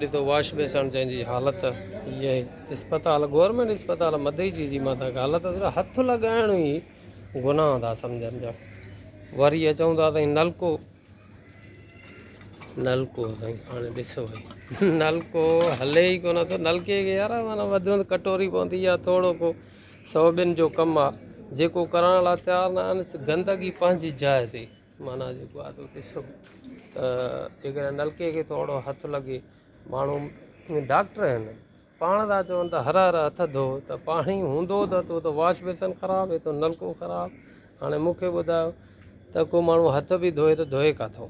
ڏٺو واش بيسڻ جنهن جي حالت هي آهي اسپتال گورنمينٽ اسپتال مدئجي جي مان تان حالت هٿ لڳائڻ ئي گناهه ٿا سمجهن جا وري اچون ٿا سائين نلڪو نلڪو سائين هاڻي ڏسو ڀئي نلڪو هلي ئي ڪونه ٿو نلڪي کي يار معنيٰ وڌ وڌ ڪٽوري پوندي يا ٿورو ڪو سو ٻن جو ڪم آ جيڪو ڪرڻ لاء تيار نه آهن گندگي پنهنجي جاء تي معنيٰ جيڪو آهي سو ڏسو ته جيڪڏهن نلڪي کي ٿورو هٿ لڳي ماڻهو ڊاڪٽر آهن پاڻ ٿا چون ته هر هر هٿ ڌو ته پاڻي هوندو ته تو ته واش بيسن خراب هي ته نلڪو خراب هاڻي مون کي ٻڌايو ته ڪو ماڻهو هٿ به ڌوئي ته ڌوئي ڪاٿو؟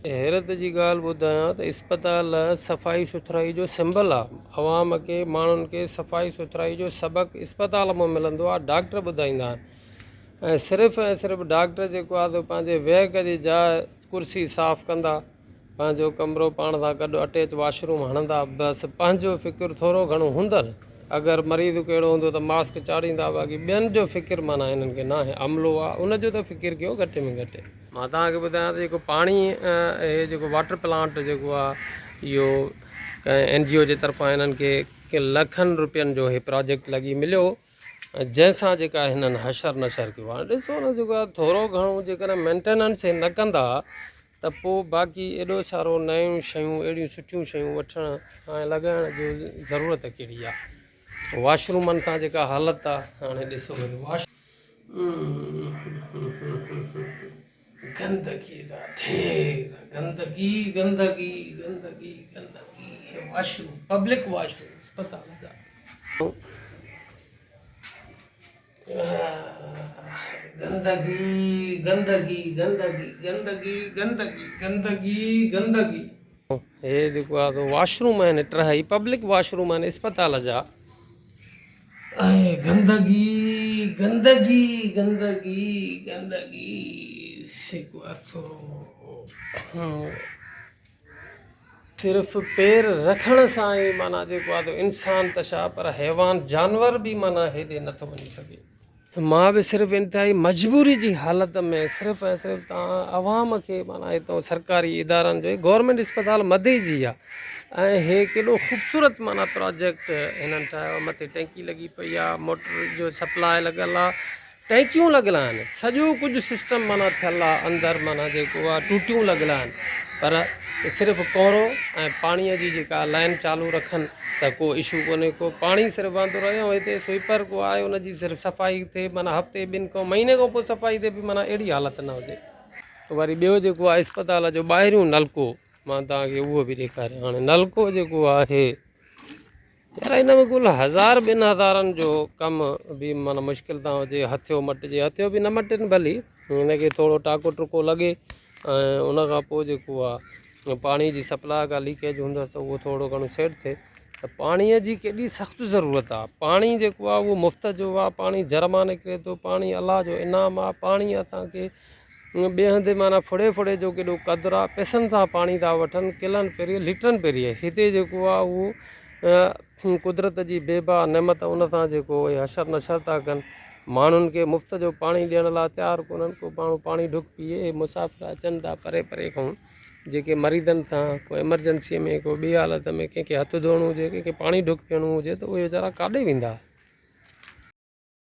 حيرت جي ڳالهه ٻڌايان ته اسپتال صفائي سٿرائي جو سمبل آهي عوام کي ماڻهن کي صفائي سٿرائي جو سبق اسپتال مان ملندو آهي ڊاڪٽر ٻڌائيندا آهن ۽ صرف ۽ صرف ڊاڪٽر جيڪو آهي سو پنهنجي ويهڪ جي جاء ڪرسي صاف ڪندا، پنهنجو ڪمرو پاڻ سان گڏ اٽيچ واش روم هڻندا، بس پنهنجو فڪر ٿورو گهڻو هوندن، اگر مريض ڪهڙو هوندو ته ماسڪ چاڙهيندا، باقي ٻين جو فڪر معنيٰ هنن کي ناهي، عملو آهي ان جو ته فڪر ڪيو گهٽ ۾ گهٽ. مان توهان کي ٻڌايان ته جيڪو پاڻي هي جيڪو واٽر پلانٽ جيڪو آهي اهو ڪنهن اين جي او جي طرفان هنن کي لکن روپين جو هي پراجيڪٽ لڳي مليو جنهن سان جيڪا هنن حشر نشر ڪيو هاڻي ڏسو نه جيڪو آهي ٿورو گهڻو جيڪڏهن مينٽيننس هي نه ڪندا ته پوء باقي ايڏو سارو نيون شيون اهڙيون سٺيون شيون وٺڻ ۽ لڳائڻ جو ضرورت ڪهڙي آهي واش رومن سان جيڪا حالت آهي هاڻي ڏسو واش گندگي جا ڍير گندگي گندگي گندگي گندگي wash room public wash room اسپتال جا گندگي گندگي گندگي گندگي گندگي گندگي گندگي هي جيڪو آهي واش روم آهن ٽه هي پبلڪ واش روم آهن اسپتال جا ۽ گندگي گندگي گندگي گندگي جيڪو آهي سو صرف پير رکڻ سان ئي معنيٰ جيڪو آهي انسان ته ڇا پر حيوان جانور به معنيٰ هيڏي نٿو وڃي سگهي. مان به صرف انتهائي مجبوري جي حالت ۾ صرف ۽ صرف تان عوام کي معنيٰ هتو سرڪاري ادارن جو گورنمينٽ اسپتال مدي جي آ ۽ هي ڪيڏو خوبصورت معنيٰ پراجيڪٽ هنن ٺاهيو آ مٿي ٽينڪي لڳي پئي آ موٽر جو سپلاء لڳل آ ٽينڪيون لڳل آهن سڄو ڪجهه سسٽم معنيٰ ٿيل آ اندر معنيٰ جيڪو آ ٽوٽيون لڳل آهن پر صرف ڪورو ۽ پاڻي جي جيڪا لائن چالو رکن ته ڪو اشو ڪونهي ڪو پاڻي صرف وهندو رهي ۽ هتي سوئيپر ڪو آهي ان جي صرف صفائي ٿئي معنيٰ هفتي ٻن کان مهيني کان پوء صفائي ٿئي به معنيٰ اهڙي حالت نه هجي. وري ٻيو جيڪو آ اسپتال جو ٻاهريون نلڪو مان توهان کي اهو به ڏيکاريان هاڻي نلڪو جيڪو آهي يار ان ۾ ڪل هزار ٻن هزارن جو ڪم به معنيٰ مشڪل تان هجي هٿيو مٽجي هٿيو به نه مٽين ڀلي هن کي ٿورو ٽاڪو ٽڪو لڳي ۽ ان کان پوء جيڪو آ پاڻي جي سپلاء کا ليڪيج هوندس ته اهو ٿورو گهڻو سيٽ ٿئي ته پاڻي جي ڪيڏي سخت ضرورت آ پاڻي جيڪو آ اهو مفت جو آ پاڻي جر مان نڪري ٿو پاڻي الله جو انعام آ پاڻي اسانکي ٻئي هنڌ معنيٰ ڦڙي ڦڙي جو ڪيڏو قدر آ، پئسن سان پاڻي ٿا وٺن، ڪلن پري ليٽرن پري. هتي جيڪو آ اهو قدرت جي بي بها نعمت ان سان جيڪو اهي حشر نشر ٿا ڪن. ماڻهن کي مفت جو پاڻي ڏيڻ لاء تيار ڪونهن، ڪو ماڻهو پاڻي ڍڪ پيئي. اهي مسافر اچن ٿا پري پري کان جيڪي مريضن سان ڪو ايمرجنسي ۾ ڪو ٻي حالت ۾ ڪنهن کي هٿ ڌوئڻو هجي ڪنهن کي پاڻي ڍڪ پيئڻو هجي ته اهي ويچارا ڪاڏي ويندا.